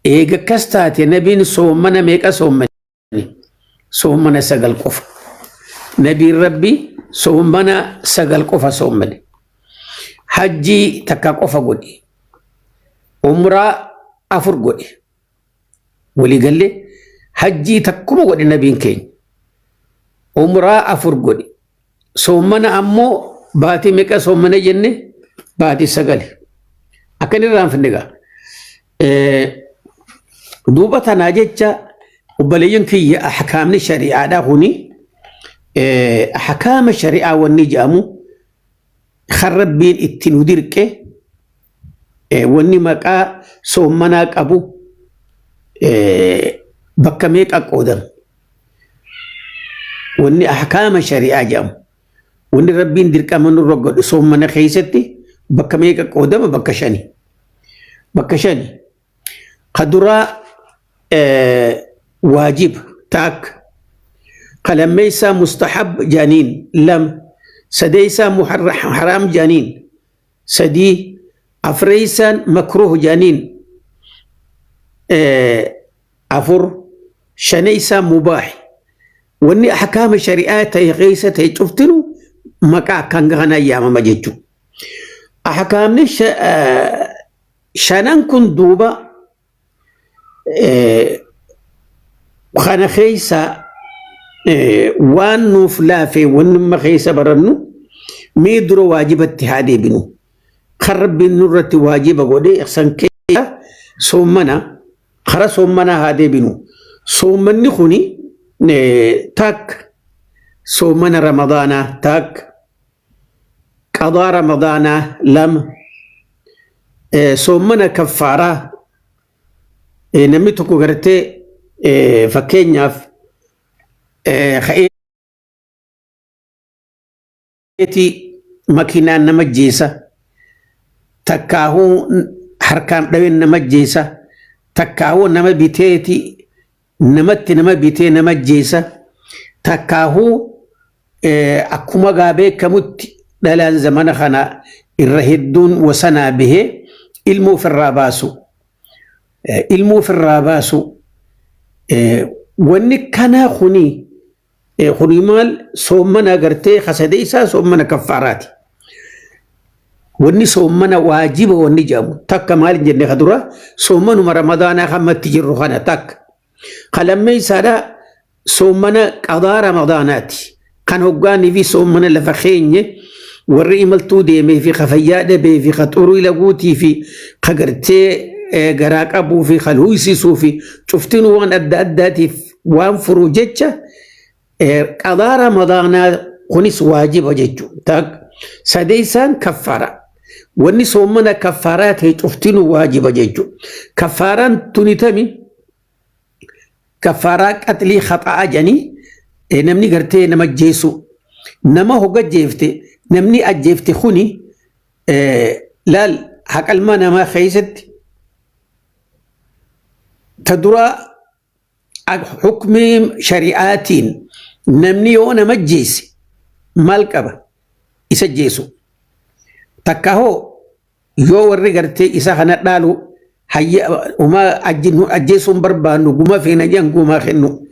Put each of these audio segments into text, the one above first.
Eega akkas taate nabiin soommana meeqa soommane? Soommana 9 qofa. Nabiin Rabbi soommana 9 qofa soommane. Hajjii takka qofa godhe. Umraa 4 godhe. Waliigallee hajjii takkuma godhe nabiin keenya. Umraa 4 godhe. Soommana ammoo baatii meeqa soommana jenne? Baatii 9. Akkan irraanfanne gaa. Duuba tanaa jecha obboleeyyan kiyya, ahkaamni shari'aadhaa kuni, ahkaama shari'aa wanni jedhamu kan Rabbiin itti nu dirqe, wanni maqaa soommanaa qabu bakka meeqa qoodama? Wanni ahkaama shari'aa jedhamu, wanni Rabbiin dirqama nurra godhe soommana keessatti bakka meeqa qoodama? Bakka shani. Bakka shani. Ka duraa waajiba taakka. Ka lammeessaa mustahab jedhaniin lama. Sadeessaa haraam jedhaniin sadii. Afreessaan makruuh jedhaniin afur. Shaneessaa mubaahi. Wanni ahkaama shari'aa ta'e keessa ta'e cuftinu maqaa akkaan kanaa yaamama jechuudha. Ahkaamni shanan kun duuba kana keessa waan nuuf laafee wanni amma keessa barannu, mee dura waajibatti haa deebinu. Kan Rabbiin nurratti waajiba godhe san keessa soommana, kara soommanaa haa deebinu. Soommanni kuni takka soomana Ramadaanaa takka, qadaa Ramadaanaa lama, soommana kaffaaraa. Namni tokko gartee fakkeenyaaf ka'eeti makiinaan nama jeesa, takkaahuu harkaan dhaween nama jeesa, takkaahuu nama biteeti namatti nama bitee nama jeesa, takkaahuu akkuma gaa beekamutti dhalaan zamana kana irra hedduun wasanaa bahee ilmoo ofirraa baasu. Ilmoo ofirraa baasu. Wanni kanaa kuni maal? Soommana gartee kasadee isaa soommana kaffaaraati. Wanni soommana waajiba wanni jedhamu takka maal hin jenne? Ka dura soommanuma Ramadaanaa hammatti jirru kana takka. Ka lammeessaadha soommana qadaa Ramadaanaati. Kan hoggaanii fi soommana lafa keenye warri imaltuu deemee fi ka fayyaa dhabee fi ka xurii laguutii fi ka gartee garaa qabuu fi ka luuysisuu fi cuftinuu waan adda addaatiif waan furuu jecha qadaa Ramadaanaa kunis waajiba jechuudha. Sadeessaan kaffaara. Wanni soommana kaffaaraa ta'e cuftinuu waajiba jechuudha. Kaffaaraan tuni tami? Kaffaaraa qaxlii khaxa'a jedhanii, namni gartee nama jeessu, nama hogga jeefte, namni ajjeefte kuni laal haqalma namaa keessatti ta duraa hukmii shari'aatiin namni yoo nama jeesse maal qaba? Isa jeessu. Takka hoo yoo warri gartee isa kana dhaalu umaa ajjeesuun barbaannu, guma feena jedhan, gumaa kennu.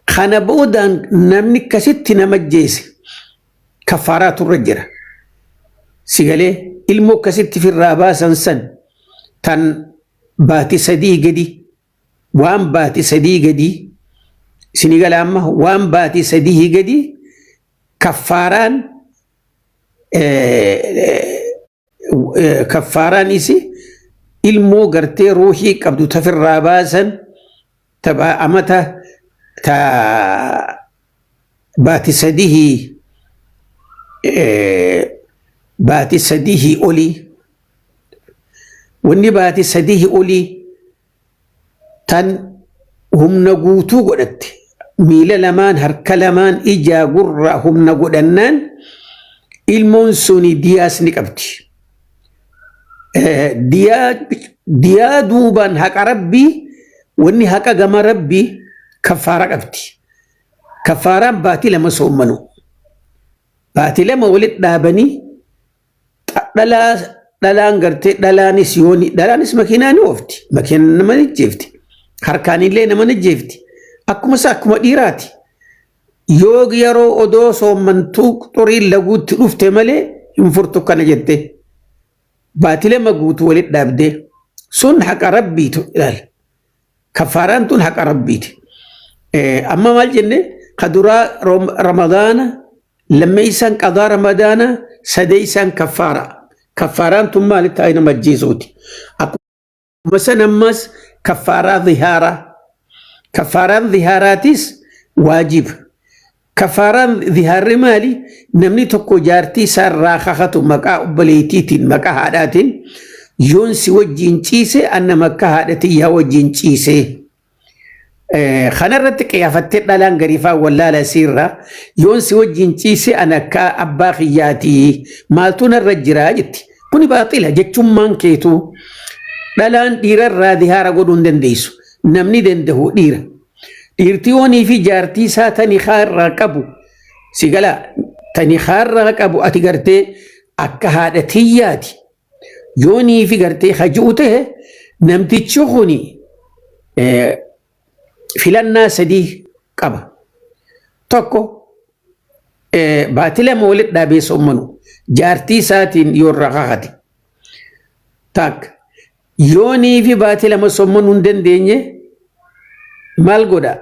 Kana boodaan namni akkasitti nama jeesse kaffaaraa turre jira. Sigalee ilmoo akkasitti firraa baasan san tan baati 3 gadi, waan baati 3 gadi isinii gala amma, waan baati 3 gadi kaffaaraan isi ilmoo gartee ruuhii qabdu tafirraa baasan tapha amata ta baati sadihii, baati sadihii olii, wanni baati 3 olii tan humna guutuu godhatte, miila lamaan, harka lamaan, ijaa, gurraa humna godhannaan ilmoon suni diyaas ni qabdi. Diyaa duubaan haqa Rabbii, wanni haqa gama Rabbii kaffaara qabdi. Kaffaaraan baatii 2 soommanu. Baatii 2 walitti dhaabanii dhalaa Dhalaan gartee dhalaanis yooni dhalaanis makiinaa ni oofti. Makiinaa nama ni jeefti. Harkaanillee nama ni jeefti. Akkuma isaa akkuma dhiiraati. Yoo yeroo odoo soommantuu xuriin laguutti dhufte malee hin furtu kana jette. Baatilee maguutu walitti dhaabdee sun haqa rabbiitu ilaala. Kafaaraan tun haqa rabbiiti. Amma maal jenne ka duraa ramadaana lammeessaan qadaa ramadaana sadeessaan kafaara. Kafaaraan tun maali ta'e nama ajjeesuuti. Akkuma san ammas kafaaraa zihaaraa. Kafaaraan zihaaraatis waajiba. Kafaaraan zihaarri maali? Namni tokko jaartii isaarraa kakatu maqaa obboleettiitiin maqaa haadhaatiin yoon si wajjin ciise anna makka haadha tiyyaa wajjin ciise. Kanarratti qiyaafattee dhalaan gariifaa wallaala siirraa yoon si wajjin ciise ana akka abbaa kiyyaatii maaltu narra jiraa jetti. Kuni baaxila jechummaan keetuu dhalaan dhiirarraa zihaara godhuu hin dandeessu. Namni danda'u dhiira. Dhiirtii yoonii fi jaartii isaa tani kaarraa qabu si gala tani kaarraa qabu ati gartee akka haadha tiyyaati. Yoonii fi gartee haji'u ta'e namtichi kuni filannaa sadii qaba. Tokko baatii lama walitti dhaabee soommanu jaartii isaatiin yoo irraa kakate. Takka yoonii fi baatii lama soommanuu hin dandeenye maal godha?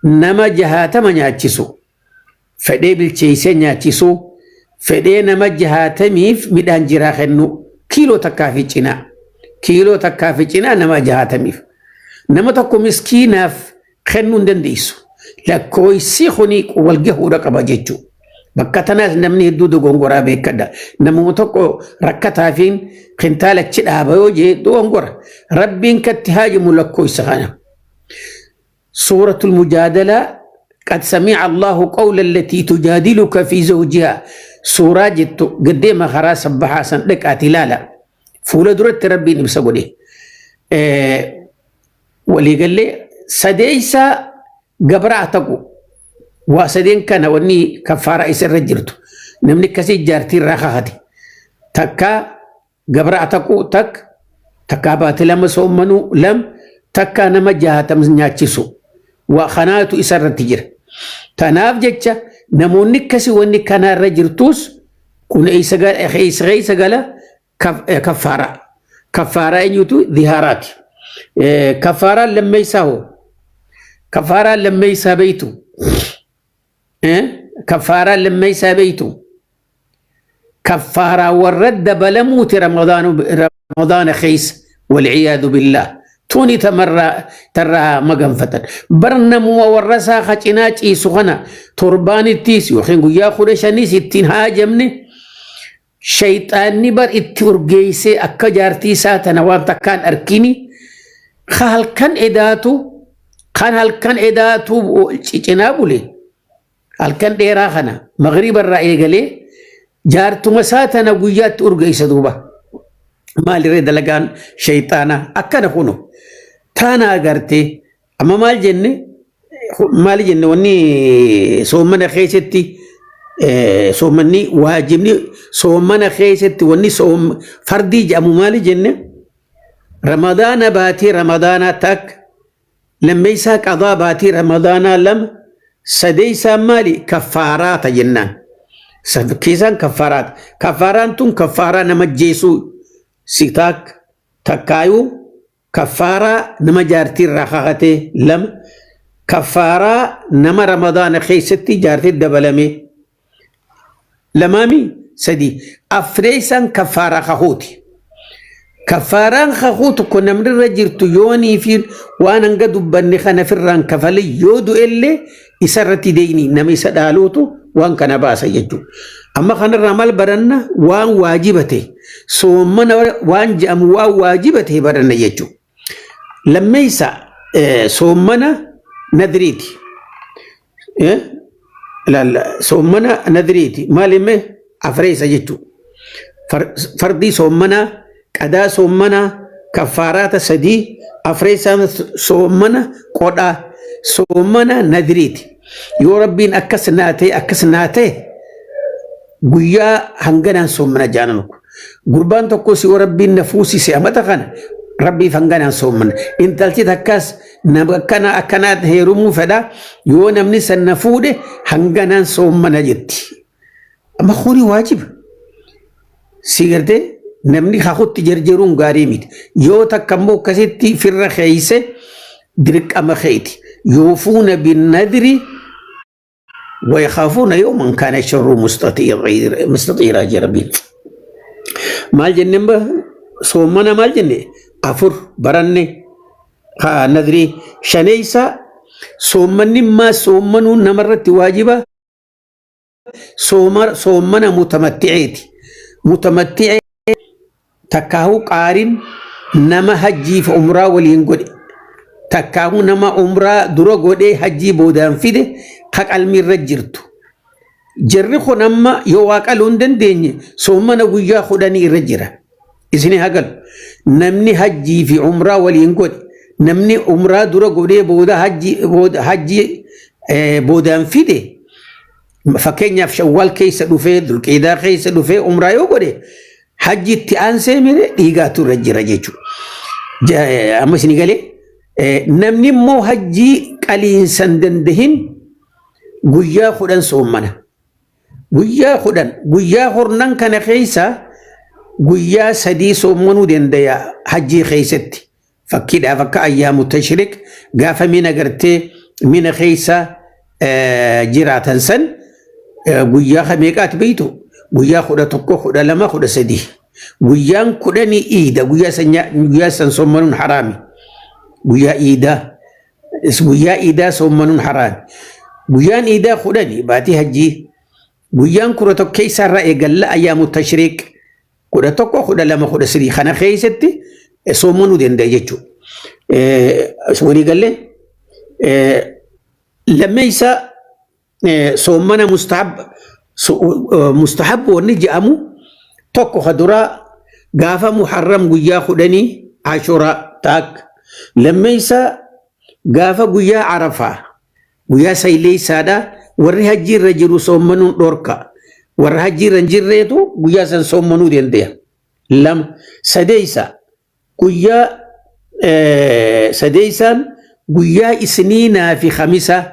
Nama jahaatama nyaachisu. Fedhee bilcheessee nyaachisu. Fedhee nama jahaatamiif midhaan jiraa kennu. Kiiloo takkaa fi cinaa. Kiiloo takkaa fi cinaa nama jahaatamiif. Nama tokko miskiinaaf kennuu hin dandeessu. Lakkoofsi kuni wal gahuudha qaba jechuudha. Bakka tanaas namni hedduu dogongoraa beekadha. Namuma tokko rakkataafiin kintaala achi dhaaba yoo jee dogongora. Rabbiin katti haajamu lakkoofsa kana. Suuratul Mujaadalaa قد سمع الله قول التي تجادلك في زوجها suuraa jettu gaddeema karaa sabbahaa san dhaqaati ilaala. Fuula duratti rabbiin ibsa godhe. Waliigallee sadeessa gabraa taqu waa sadeen kana wanni kaffaaraa isarra jirtu. Namni akkasii jaartii irraa kakate. Takka gabraa taqu takka takka baate lama soommanuu lam takka nama jaatam nyaachisu. Waa kanaatu isarratti jira. Tanaaf jecha namoonni akkasii wanni kanarra jirtus kun eessa gala kaffaaraa. Kaffaaraa eenyutu zihaaraati. Kaffaaraan lammeessaa hoo? Kaffaaraan lammeessaa beeytu? Kaffaaraan lammeessaa beeytu? Kaffaaraa warra dabalamuuti ramadaana keessa walciyaadu billaah. Tuni tarraa maganfatan. Bar namuma warra isaa kacinaa ciisu kana torbaanittis yookiin guyyaa kudha shanis ittiin haajamne shayxaanni bar itti urgeessee akka jaartii isaa tana waan takkaan arkini halkan edaatu kan halkan edaatu cinaa bule halkan dheeraa kana magriiba irraa eegalee jaartuma isaa tana guyyaatti urgeessa duuba. Maalirree dalagaan shayxaanaa akkana kunu taana agartee amma maal jenne maali jenne wanni soomana keessatti soomanni waajibni soomana keessatti wanni fardii jedhamu maali jenne ramadaana baatii ramadaanaa takka lammeessaa qadaa baatii ramadaanaa lama sadeessaa maali kaffaaraata jennaan. Keessaan kaffaaraata. Kaffaaraan tun kaffaaraa nama jeesuu si takka takkaayuu kaffaaraa nama jaartii irraa kakatee lama kaffaaraa nama ramadaana keessatti jaartii dabalame lamaami sadi afreessaan kaffaaraa kakuuti. Kaffaaraan kakuu tokko namni irra jirtu yoonii fi waan hanga dubbanne kana firraan kafale yoo du'ellee isarratti deeyni nama isa dhaaluutu waan kana baasa jechuudha. Amma kanarraa maal baranna waan waajiba ta'e soomana waan jedhamu waan waajiba ta'e baranna jechuudha. Lammeessa soomana nadriiti. Soomana nadriiti maal hime afreessa jechuudha. Fardii soomanaa qadaa soomanaa kaffaaraata sadii afreessaan soomana qodhaa soomana nadriiti. Yoo rabbiin akkas naa ta'e akkas naa ta'e guyyaa hanganaan soomana jaananu. Gurbaan tokkos yoo Rabbiin na fuusise amata kana Rabbiif hanganaan soommana. Intalti takkas nama akkana akkanaa heerumuu fedha, yoo namni san na fuudhe hanganaan soommana jetti. Amma kuni waajiba. Si gartee namni kakutti jarjaruun gaarii miti. Yoo takka immoo akkasitti firra keeyse dirqama keeti. Yuufuuna binnadri ويخافون يوما كان شره مستطيرا جربين. Maal jenneen ba soommana maal jenne? Afur baranne, haa nadrii. Shaneeysa, soommanni immaa soommanuun namarratti waajiba soommana mutamatti'eeti. Mutamatti'ee takkaahuu qaarin, nama hajjiif umraa waliin godhe, takkaahuu nama umraa dura godhee hajjii boodaan fide, ka qalmi irra jirtu. Jarri kun amma yoo waa qaluu hin dandeenye soommana guyyaa 10 irra jira. Isin hagalu. Namni hajjii fi umraa waliin godhe, namni umraa dura godhee booda hajjii booda hajjii boodaan fide, fakkeenyaaf Shawwaal keessa dhufee, Dulqiidaa keessa dhufee umraa yoo godhe, hajji itti aansee mire dhiigaatu irra jira jechuudha. Amma isin galee, namni immoo hajjii qaliinsa hin dandahin guyyaa 10 soommana. Guyyaa 10, guyyaa hornan kana keessa guyyaa 3 soommanuu dandaya hajjii keessatti. Fakkiidhaaf akka ayyaamu tashriq, gaafa mina gartee mina keessa jiraatan san, guyyaa meeqaati beektu? Guyyaa 11, 12, 13. Guyyaan 10 iida, guyyaa san guyyaa san soommanuun haraami. Guyyaa iidaa. Guyyaa iidaa soommanuun haraami. Guyyaan iidaa 10 baatii hajjii. Guyyaan 11 keessarraa eegalla ayyaamu tashriiq, 11, 12, 13 kana keessatti soommanuu danda'a jechuudha. Walii gallee, lammeessa soommana mustahab wanni jedhamu tokko ka duraa gaafa Muharram guyyaa 10, Ashuraa taak. Lammeessa gaafa guyyaa Arafaa, guyyaa sayleessaadha, warri hajji irra jiru soommanuun dhorka. Warra hajji irra hin jirreetu guyyaa san soommanuu danda'a. Lama. Sadeessa, guyyaa sadeessaan guyyaa Isniinaa fi Khamisaa,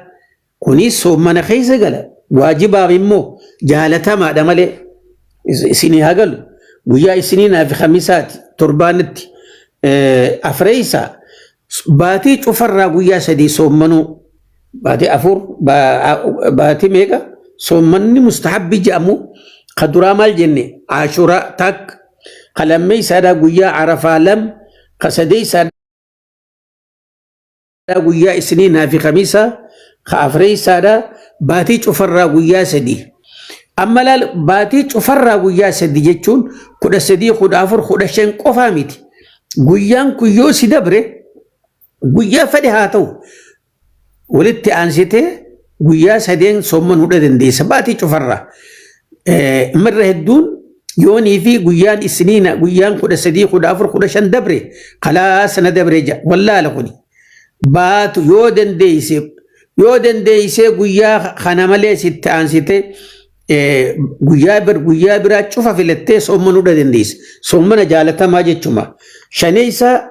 kunis soommana keessa gala. Waajibaaf immoo jaalatamaadha malee isinii haa galu. Guyyaa Isniinaa fi Khamisaati torbaanitti. Afreessa, baatii cufarraa guyyaa 3 soommanuu. Baatii 4, baatii meeqa soommanni mustahabbi jedhamu? Ka duraa maal jenne? Ashuraa takka, ka lammeessaadhaa guyyaa Arafaa lam, ka sadeessaadhaa guyyaa Isniinaa fi Khamisaa, ka afreessaadhaa baatii cufarraa guyyaa 3. Amma laal, baatii cufarraa guyyaa 3 jechuun 13, 14, 15 qofaa miti. Guyyaan kun yoo si dabre, guyyaa fedhe haa ta'u, walitti aansitee guyyaa sadeen soommanuu dandeessa baatii cufarraa. Marra hedduun yoonii fi guyyaan Isniina, guyyaan 13, 14, 15 dabre, kalaa sana dabre ja wallaala kuni. Baatu yoo dandeeyse guyyaa kana malee sitti aansite guyyaa biraa cufa filattee soommanuu dandeessa. Soommana jaalatamaa jechuma. Shaneessa,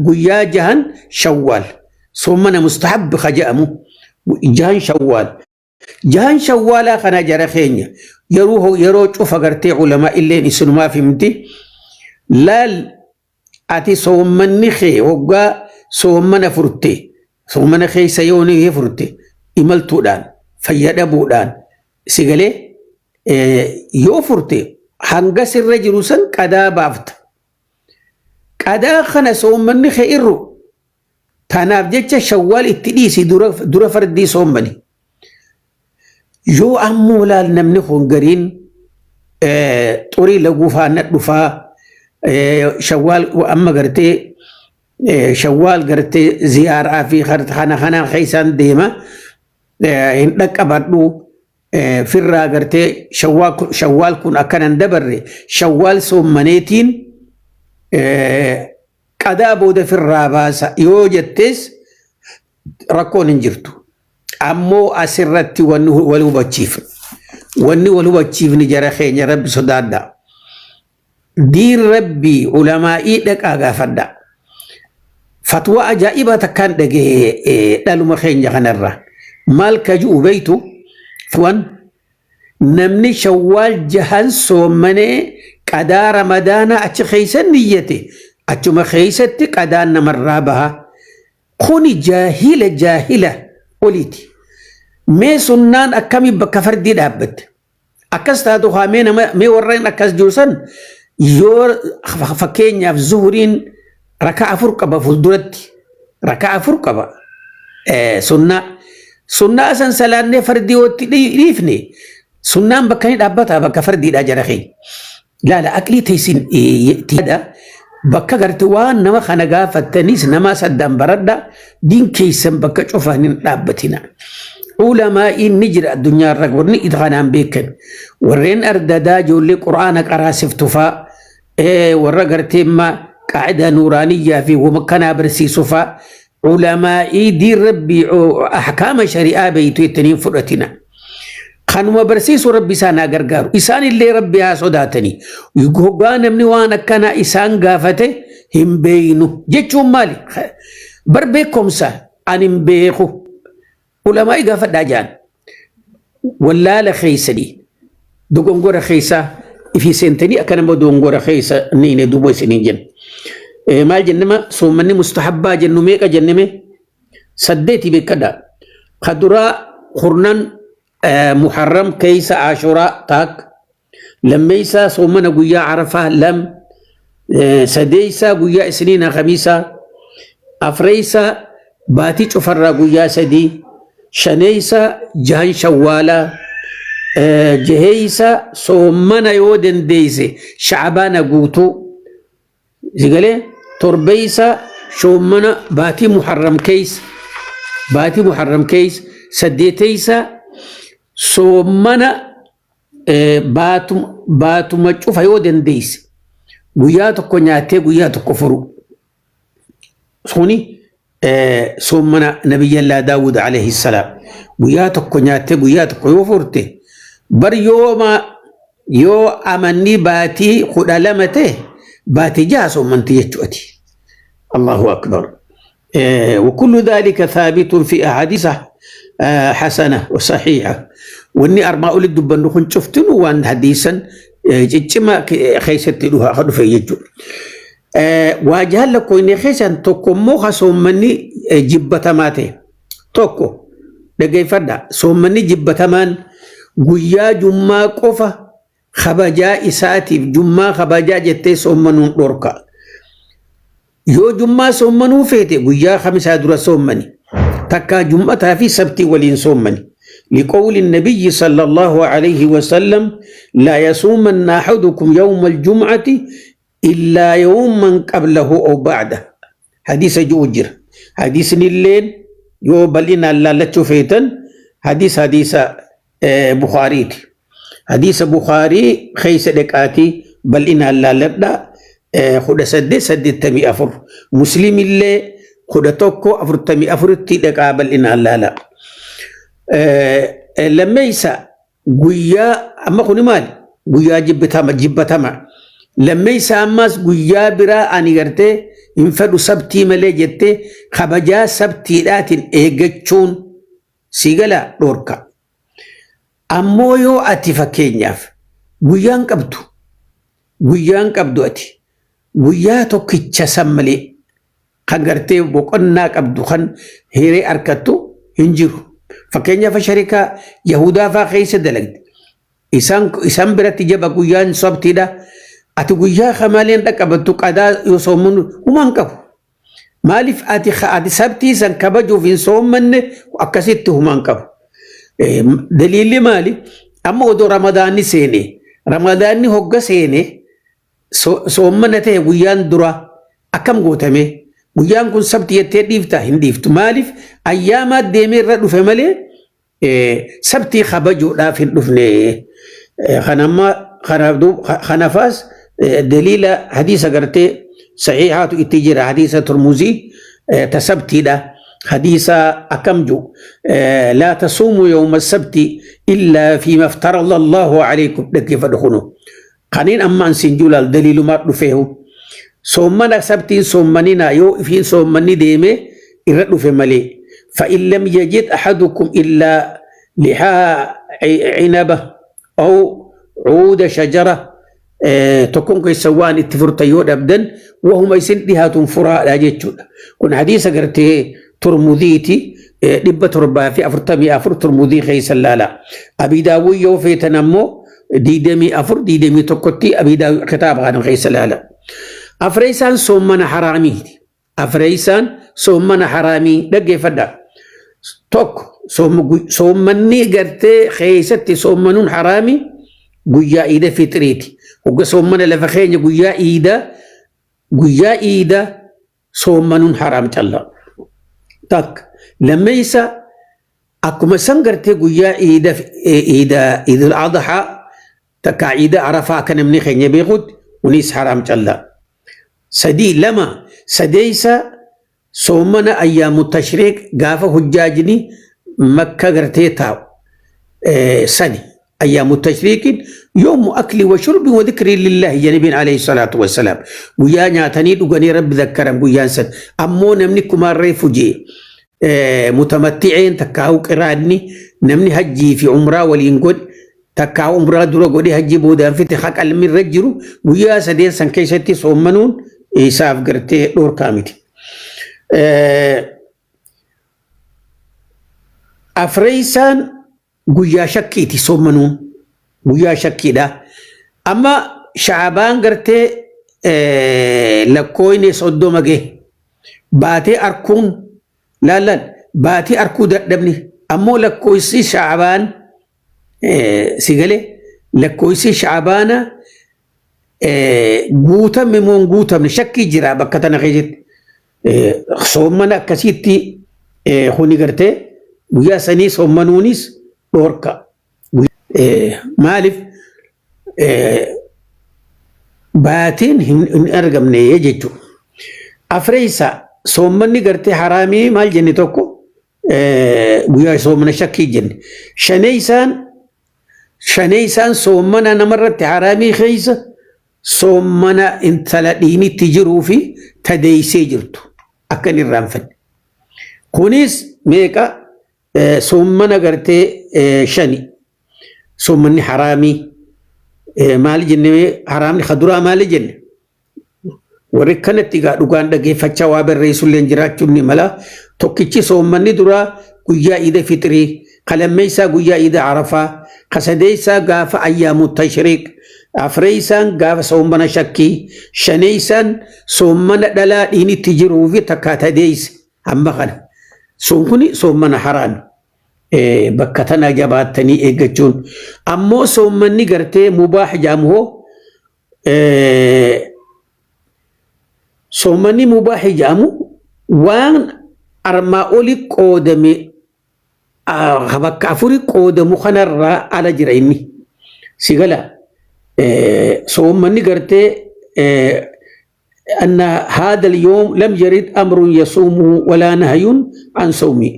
guyyaa jahan Shawwaal soommana mustahab ka jedhamu jahan Shawwaal. Jahan Shawwaalaa kana jara keenya yeroo cufa gartee ulamaa illeen isinumaaf himti. Laal, ati soommanni kee waggaa soommana furte, soommana keessa yoo ni furte, imaltuudhaan fayyadamuudhaan si galee yoo furte, hanga sirra jiru san qadaa baafta. Qadaa kana soommanni kee irru tanaaf jecha Shawwaal itti dhiisi, dura fardii soommani. Yoo ammoo laal, namni kun gariin xurii laguu faana dhufaa, Shawwaal amma gartee Shawwaal gartee ziyaaraa fi kana kana keessaan deema, hin dhaqqabadhu firraa gartee Shawwaal kun akkanan dabarre, Shawwaal soommaneetiin qadaa booda firraa baasa yoo jettees rakkoon hin jirtu. Ammoo asirratti wanni wal hubachiifne. Wanni wal hubachiifne, jara keenya, rabbi sodaadha. Diin rabbii ulamaa'ii dhaqaa gaafadha. Fatwa ajaa'ibaa takkaan dhagahe dhaluma keenya kanarra. Maal ka ji'u beeytu wan namni shawwaal jahan soommanee qadaa ramadaanaa achi keessa niyyate achuma keessatti qadaan namarraa baha. Kuni jaahila jaahila oliiti. Mee sunnaan akkamii bakka fardii dhaabbatte? Akkas taatu haa mee nama mee warreen akkas jiru san yoo fakkeenyaaf zuhuriin rakaa 4 qaba fuulduratti rakaa 4 qaba sunnaa sunnaa san salaannee fardii wootti dhiifne sunnaan bakka ni dhaabbata bakka fardiidha jara keenya. Laala aqlii teessin tiyaada bakka garte waan nama kana gaafattanis nama saddaan baradha diin keessan bakka cufaan hin dhaabbatina. Ulamaa'iin ni jira addunyaa irra warri kanaan beekan warreen ardadaa ijoollee quraana qaraasiftu faa warra gartee imma qaacidaa nuuraaniyyaa fi wama kanaa barsiisu faa ulamaa'ii diin rabbii ahkaama shari'aa beeytu jettanii hin fudhatina. Kanuma barsiisu rabbi isaan haa gargaaru. Isaan illee rabbi haa sodaatanii. Hoggaa namni waan akkanaa isaan gaafate hin beeynu jechuun maali? Bar beekumsa ani hin beeku. Ulamaa'ii gaafadhaa jaan. Wallaala keeysanii dogongora keessa ifii seentanii akka nama dogongora keessa niine duuba isiniin jenna. Maal jennema soommanni mustahabbaa jennu meeqa jenneme? Saddeeti beekadha. Ka duraa kurnan Muharram keeysa Ashuraa taak. Lammeeysaa soommana guyyaa Arafaa lam. Sadeeysaa guyyaa Isniina Khamiisaa. Afreeysaa baatii cufarraa guyyaa sadii. Shaneeysaa jahan Shawwaalaa. Jaheeysaa soommana yoo dandeeyse Sha'abaana guutuu. Sigalee torbeeysaa soommana baatii Muharram keeysa. Baatii Muharram keeysa. Saddeeteysaa soommana baatuma cufa yoo dandeesse guyyaa tokko nyaattee guyyaa tokko furu. Suni soommana Nabiyyallaa Daawud alayhi salaam. Guyyaa tokko nyaattee guyyaa tokko yoo furte bar yooma yoo amanni baatii 12 ta'e baatii 6 soommanti jechuuti. Allahu akbar. وكل ذلك ثابت في أحاديث حسنة وصحيحة وإني أربعة أولي دبن نخن شفتن وأن حديثا جتما خيست لها خدو في يجو واجهل لكو إني خيسا توكو موخا سومني جبتا ماتي توكو دقي فردا سومني جبتا مان قويا جمع قفا خبجا إساتي جمع خبجا جتي سومنون دوركا Yoo jummaa soommanuu feete guyyaa khamisaa dura soommani. Takkaa jum'ataa fi sabtii waliin soommani. Liqawli nabiyyi sallallahu alayhi wa sallam laa yasuumanna ahadukum yawma aljum'ati illaa yawman qablahu aw ba'da. Hadiisa ji'u jira. Hadiisni illeen yoo bal'inaan laallachuu feetan hadiisa Bukhaariiti. Hadiisa Bukhaarii keessa dhaqaatii bal'inaan laalladhaa. 1884 Muslim illee 1144tti dhaqaa bal'inaan laala. Lammeessa guyyaa amma kuni maali? Guyyaa jibbatama jibbatama. Lammeessa ammas guyyaa biraa ani gartee hin fedhu sabtii malee jettee kabajaa sabtiidhaatiin eeggachuun sii gala dhorka. Ammoo yoo ati fakkeenyaaf guyyaan qabdu guyyaan qabdu ati guyyaa tokkicha san malee kan gartee boqonnaa qabdu kan hiree arkattu hin jiru. Fakkeenyaaf sharikaa Yahudaa faa keessa dalagde. Isaan biratti jaba guyyaan sabtiidha. Ati guyyaa kamaleen dhaqqabattu qadaa yoo soomun humaan qabu. Maaliif ati ati sabtii san kabajuuf hin soommanne akkasitti humaan qabu. Daliilli maali? Amma odoo Ramadaanni seene Ramadaanni hogga seene soommana ta'e guyyaan dura akkam gootame? Guyyaan kun sabti jettee dhiifta hin dhiiftu. Maaliif ayyaamaa deemee irra dhufe malee sabtii kabajuudhaaf hin dhufne. Kanamma kanafaas daliila hadiisa gartee sahihaatu itti jira hadiisa Turmuzii ta sabtiidha. Hadiisa akkam jiru laa tasuumu yawma sabti illaa fiima aftarada Allahu alaykum dhaggeeffadhu kunoo. Kaniin amma an siin juulaal daliilumaa dhufeehu. Soommana sabtiin soommaninaa yoo ifiin soommanni deeme irra dhufe malee. فإن لم يجد أحدكم إلا لحاء عنبة أو عود شجرة tokkoon keessa waan itti furtan yoo dhabdan wahuma isin dhihaatuun furaadha jechuudha. Kun hadiisa gartee Turmudiiti 744 Turmudii keessa laala. Abii Daawud yoo feetan ammoo 24 21tti Abii Daawud kitaaba kana keessa laala. Afreessaan soommana haraamiiti. Afreessaan soommana haraamii dhaggeeffadha. Tokko soommanni gartee keessatti soommanuun haraami guyyaa iida fixiriiti. Hogga soommana lafa keenya guyyaa iida guyyaa iida soommanuun haraam calla. Takka lammeessa akkuma san gartee guyyaa iida iida iidul adhaa takka iida arafaa akka namni keenya beekutti kunis haraam calla. Sadii lama sadeessa soommana ayyaamu tashriiq gaafa hujjaajni makka gartee taa'u sani ayyaamu tashriiqiin yoomu akli wa shurbi wa dhikri lillahi janibiin alayhi salaatu wassalaam guyyaa nyaatanii dhuganii rabbi zakkaran guyyaan san ammoo namni kumaarree fujee mutamatti'een takkaa'u qiraanni namni hajjii fi umraa waliin godhe takkaa umraa dura godhee hajjii boodaan fite haqa ilmi jiru guyyaa sadeen san keessatti soommanuun isaaf gartee dhorkaa miti. Afreessaan guyyaa shakkiiti soommanuun guyyaa shakkiidha. Amma shaabaan gartee lakkooyne 30 gahe baatee arkuun laallan baatee arkuu dadhabni ammoo lakkoofsi shaabaan si galee lakkoofsi shaabaana guutame moo hin guutamne shakkii jira bakka tana keessatti. Soommana akkasitti kuni gartee guyyaa sanii soommanuunis dhorka. Maaliif baatiin hin argamne jechuudha. Afreessa soommanni gartee haraamii maal jenne tokko guyyaa soommana shakkii jenne. Shaneessaan shaneessaan soommana namarratti haraamii keessa soommana intala dhiinitti jiruu fi tadeessee jirtu akka hin irraanfanne. Kunis meeqa soommana gartee shani soommanni haraamii maali jenne haraamni kaduraa maali jenne warri kanatti egaa dhugaan dhageeffachaa waa barreessullee jiraachuun ni mala tokkichi soommanni duraa guyyaa iida fixrii kalammeessaa guyyaa iida arafaa kasadeessaa gaafa ayyaamu tashriiq afreessaan gaafa soommana shakkii shaneessaan soommana dhalaa dhiinitti jiruu fi takkaa tadeesse amma kana sun kuni soommana haraami. Bakka tana jabaattanii eeggachuun ammoo soommanni gartee mubaax jedhamu hoo soommanni mubaax jedhamu waan armaa oli qoodame bakka afuri qoodamu kanarraa ala jira inni si gala soommanni gartee أن هذا اليوم لم يرد أمر يصومه ولا نهي عن صومه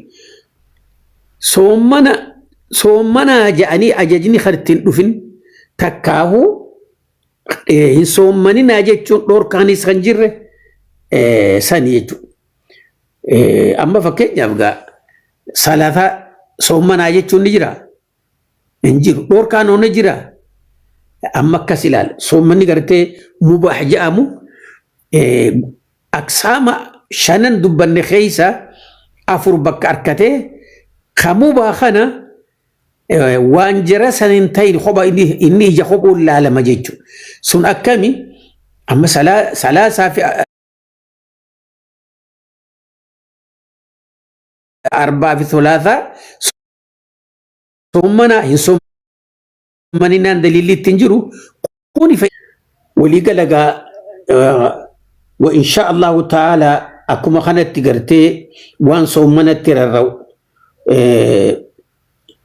soomana soommanaa jedhanii ajajni kan ittiin dhufin takkaahu hin soommaninaa jechuun dhorkaanis kan jirre sani jechuudha. Amma fakkeenyaaf gaa salaata soommanaa jechuun ni jira hin jiru dhorkaan ni jira amma akkas ilaala soommanni gartee mubaah jedhamu aksaama shanan dubbanne keessa afur bakka harkatee kamubaa kana waan jara san hin ta'in kopha inni ija kophuun laalama jechuudha. Sun akkami amma salaasaa fi arbaa fi solaasaa soommana hin soommaninaan daliilli ittiin jiru kuni walii galagaa wa insha Allahu ta'ala akkuma kanatti gartee waan soommanatti rarra'u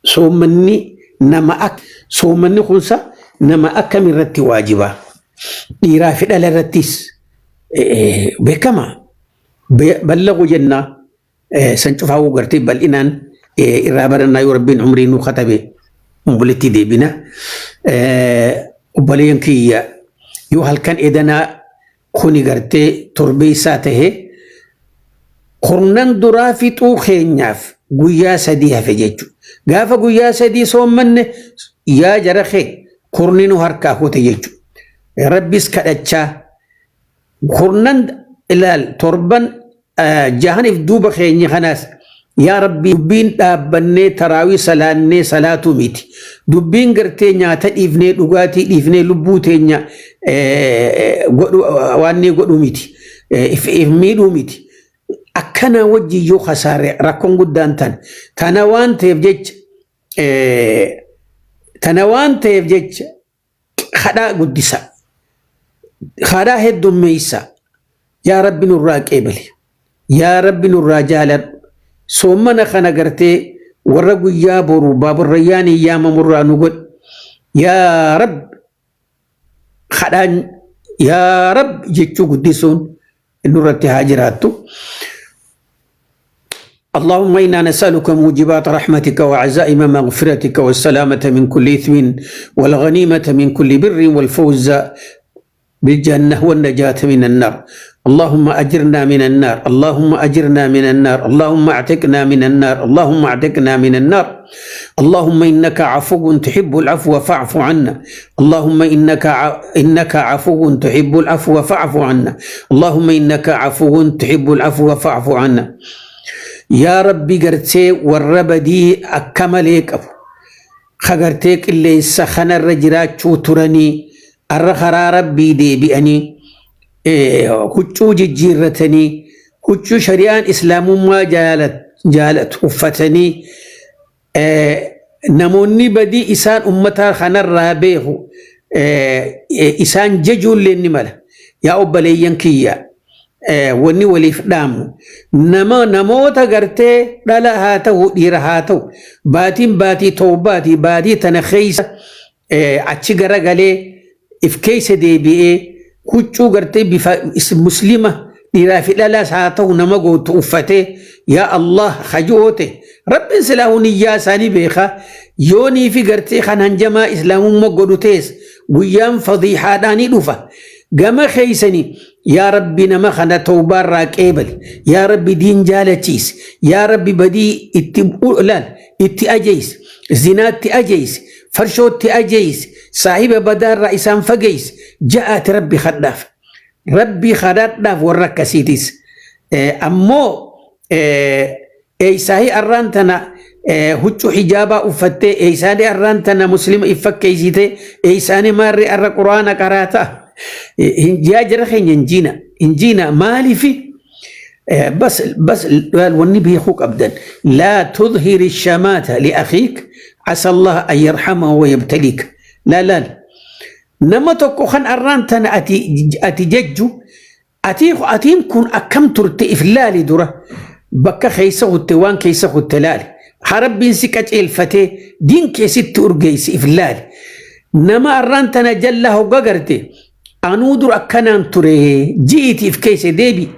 soommanni nama akka soommanni kunsa nama akkam irratti waajiba dhiiraa fi dhala irrattis beekama ballagu jenna san cufaawuu gartee bal'inaan irraa barannaa yoo rabbiin umrii nuu katabe walitti deebina. Obboleeyyan kiyya, yoo halkan edanaa kuni gartee torbeessaa tahe, kurnan duraa fixuu keenyaaf guyyaa 3 hafe jechuudha. Gaafa guyyaa 3 soommanne, yaa jara kee, kurni nu harkaa kute jechuudha. Rabbis kadhachaa kurnan ilaal, torban jahaniif duuba keenya kanaas, yaa Rabbi, dubbiin dhaabbannee taraawii salaannee salaatuu miti. Dubbiin gartee nyaata dhiifnee, dhugaatii dhiifnee, lubbuu teenya waan ni godhu miti. If miidhuu miti. Akkana wajji yoo kasaare rakkoon guddaan tan. Tana waan ta'eef jecha tana waan ta'eef jecha kadhaa guddisa. Kadhaa heddummeessa. Yaa Rabbi, nurraa qeebali. Yaa Rabbi, nurraa jaaladhu. Soommana kana gartee warra guyyaa boru baaburrayyaan yaamamurraa nu godhi. Yaa Rabbi, kadhaan yaa Rabbi jechuu guddisuun nurratti haa jiraattu. اللهم إنا نسألك موجبات رحمتك وعزائم مغفرتك والسلامة من كل إثم والغنيمة من كل بر والفوز بالجنة والنجاة من النار. اللهم أجرنا من النار، اللهم أجرنا من النار، اللهم اعتقنا من النار، اللهم اعتقنا من النار. اللهم إنك عفو تحب العفو فاعف عنا. اللهم إنك عفو تحب العفو فاعف عنا. اللهم إنك عفو تحب العفو فاعف عنا. Yaa Rabbi, gartee warra badii akka malee qabu ka gartee qilleensa kanarra jiraachuu turanii arra karaa Rabbii deebi'anii, huccuu jijjiirratanii, huccuu shari'aan islaamummaa jaalatu uffatanii, namoonni badii isaan ummata kanarraa beeku isaan jajuullee ni mala. Yaa obboleeyyan kiyya, wanni waliif dhaamu, nama namoota gartee dhala haa ta'u, dhiira haa ta'u, baatiin baatii tawbaatii, baatii tana keessa achi garagalee if keessa deebi'ee huccuu gartee bifa muslima dhiiraa fi dhalaas haa ta'u nama gootu uffatee yaa Allah hajoote, Rabbiin silaa niyyaa isaanii beeka. Yoonii fi gartee kan hanjamaa islaamummaa godhu ta'es guyyaan fadiihaadhaanii dhufa gama keeysanii. Yaa Rabbi, nama kana tawbaarraa qeebali. Yaa Rabbi, diin jaalachiisi. Yaa Rabbi, badii itti laal, itti ajeeysi, zinaatti ajeeysi, farshootti ajeeysi, saahiba badaarraa isaan fageeysi ja'aati Rabbi kadhaaf, Rabbi kadhadhaaf warra akkasiitis. Ammoo eeysaahii arraan tana huccuu hijaabaa uffattee, eeysaanii arraan tana muslima if fakkeessite, eeysaanii maarree arra quraana qaraata? Yaa jara keenya, hinjiina, hinjiina. Maaliifi? بس بس wanni beekuu qabdan, لا تظهر الشماتة لأخيك عسى الله أن يرحمه ويبتليك. لا لا, nama tokko kan arraan tana ati jajju, atiin kun akkam turte if laali dura. Bakka keessa kutte, waan keessa kutte laali. Rabbiin si qaceelfatee diin keessitti urgeessi, if laali. Nama arraan tana jalla hogga garte, anuu dur akkanaan ture ji'iti if keessa deebi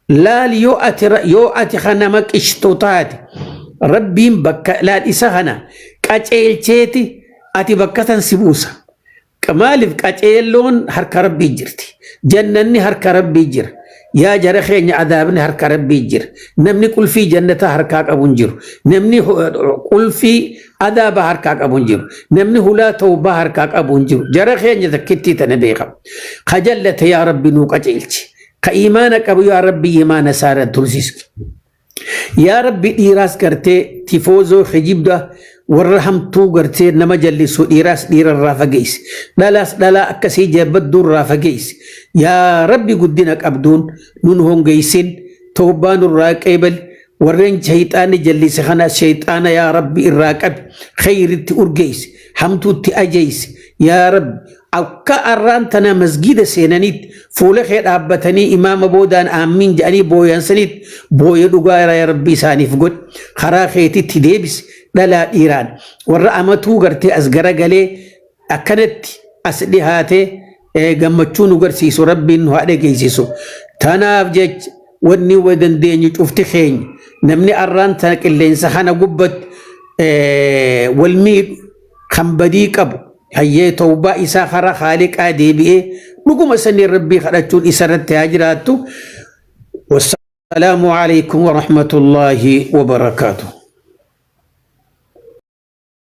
laali. Yoo ati kan nama qishxu taate, Rabbiin bakka laal isa kana qaceelcheeti ati bakka san si buusa. Maaliif? Qaceelloon harka Rabbii jirti. Jannanni harka Rabbii jira. Yaa jara keenya, adaabni harka Rabbii jira. Namni qulfii jannataa harkaa qabu hin jiru. Namni qulfii adaabaa harkaa qabu hin jiru. Namni hulaa tawbaa harkaa qabu hin jiru. Jara keenya, takkittii tana beekama. Ka jallate yaa Rabbi nuu qaceelchi. Ka imaana qabu yaa Rabbi imaana isaarra tursiisu. Yaa Rabbi, dhiiraas gartee tifoozoo hijibda warra hamtuu gartee nama jallisu dhiiraas dhiirarraa fageessi. Dhalaas dhalaa akkasii jabadduurraa fageessi. Yaa Rabbi, guddina qabduun nun hongeessin, tawbaa nurraa qeebali. Warreen shayxaanni jallise kana shayxaana yaa Rabbi irraa qabi, khayritti urgeessi, hamtuutti ajeessi. Yaa Rabbi, akka arraan tana masgida seenanitti fuula kee dhaabbatanii imaama boodaan aamiin jedhanii booyan sanitti booya dhugaa yaa Rabbi isaaniif godhi, karaa keetitti deebisi. Dhalaa dhiiraan warra amatuu gartee as garagalee akkanatti as dhihaatee gammachuu nu garsiisu, Rabbiin nu haa dhageessisu. Tanaaf jecha wanni wa dandeenyu cufti keenya, namni arraan tana qilleensa kana gubbatti wal miidhu kan badii qabu Hayyee, tawbaa isaa karaa Khaaliqaa deebi'ee dhuguma sanii Rabbii kadhachuun isarratti haa jiraattu. Wassalaamu alaikum warahmatullaahi wabarakaatuh.